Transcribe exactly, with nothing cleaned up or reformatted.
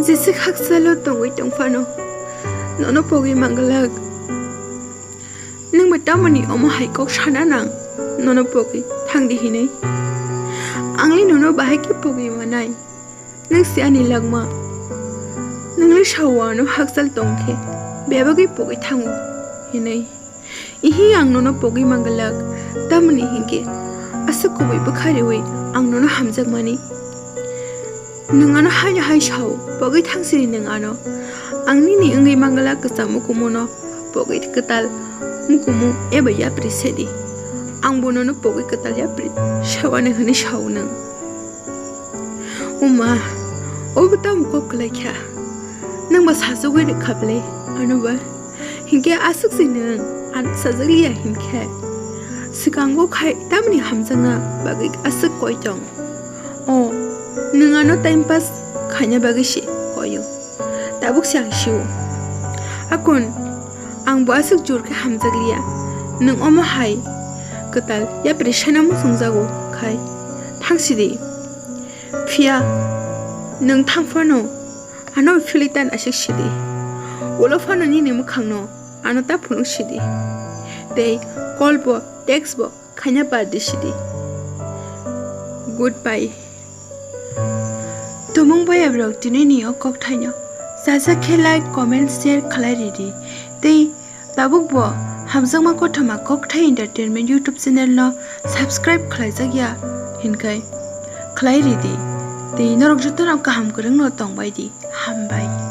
Jeswk hakchalo tongwi tongphano nono pogwi manglak. Nwngbo tamoni omo hai kok sana nang nono pogwi thangdi hinwi? Angli nono bahai khe pogwi manai? Nwng si ani langma. Nwngli sao ano hakchal tongkhe bebagwi pogwi thango hinwi. Ihi ang nono pogwi manglak, tamoni hinkhe aswk kubui bwkha riwi ang nono hamjakmani. Nwng ano haino hai sao, pogwi thangsiri nwng ano. Ang nini wngwi manglak kwcham mukumu no pogwi kwtal mukumu eba yapri sedi. Angbo nono pogwi kwtal yapri sawani hwnwi sao nwng. Uma, obo tamo kok kwlai kha? Nwng ba sajagwi rwkha bwle ano ba? Hinkhe aswk se nwng ano sajak liya hinkhe? Swkango khai tamni hamjakna bagwi aswk koi tong? O, nwng ano time pass khaina bagwi se koio. Tabuk se ang sio. Akon, ang bo aswk jor khe hamjak liya. Nwng omo hai kwtal yapri sana muchungjago khai. Thangsidi. Phiya, nwng thang phano ano philwi tan aswk sidi. Ulo phano nini mwkhangno ano ta phunuk sidi. Tei call bo, text bo khaina bad di sidi. Goodbye. Tumung boyabrok tinini o kokthaino sajak khe like, comment, share khlai ridi. Tei tabuk bo hamjakma kothoma Kokthai Entertainment YouTube channel no subscribe khlaijak ya hinkhai khlai ridi. Tei norok jotono kaham kwrwngno tongbai di. Hambai.